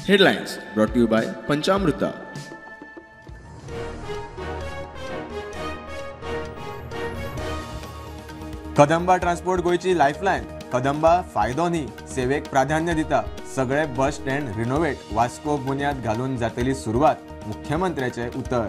Headlines brought to you by Panchamruta. Kadamba transport गोंयची Lifeline. Kadamba फायदो न्ही, सेवेक प्राधान्य दिता. सगळे बस स्टँड रिनोवेट, वास्को बुन्याद घालून जातली सुरवात, मुख्यमंत्र्याचे उतर.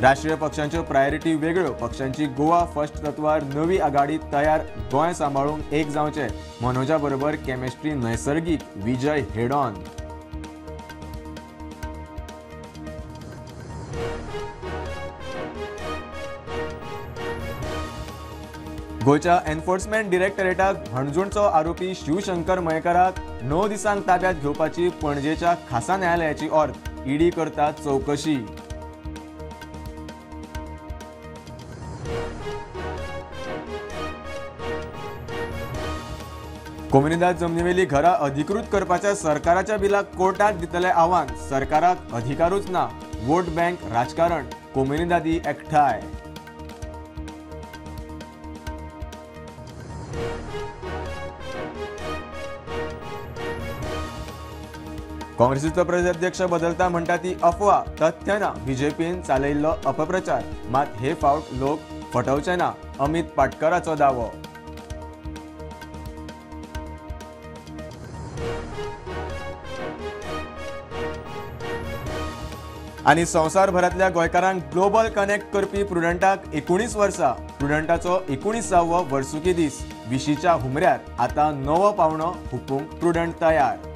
राष्ट्रीय पक्षांच्यो प्रायोरिटी वेगळ्यो, पक्षांची गोवा फर्स्ट तत्वार नवी आघाडी तयार, गोंय सांबाळूंक एक जावचें, मनोजा बरोबर केमिस्ट्री नैसर्गीक, विजय हेडॉन. गोंयच्या एन्फोर्समेंट डिरेक्टरेटाक हणजूणचो आरोपी शिवशंकर मयेकाराक 9 दिसांक ताब्यात घेवपाची पणजेच्या खासा न्यायालयाची ऑर्द, ईडी करता चवकशी. कोमुनिदाद जमनीवेली घरां अधिकृत करपाच्या सरकाराच्या बिलाक कोर्टात दितले आव्हान, सरकाराक अधिकारूच ना, वोट बँक राजकारण, कोमुनिदादी एकठांय. काँग्रेसीचो प्रदेशाध्यक्ष बदलता म्हणटा ती अफवा, तथ्य ना, बीजेपीन चालयिल्लो अपप्रचार, मात हे फावट लोक फटवचे ना, अमित पाटकराचो दावो. आनी संवसारभरांतल्या गोंयकारांक ग्लोबल कनेक्ट करपी प्रुडंटाक 19 वर्सां, प्रुडंटाचो 19वो वर्सुकी दीस, विशीच्या हुमऱ्यार आतां नवो पावणो हुपूंक प्रुडंट तयार.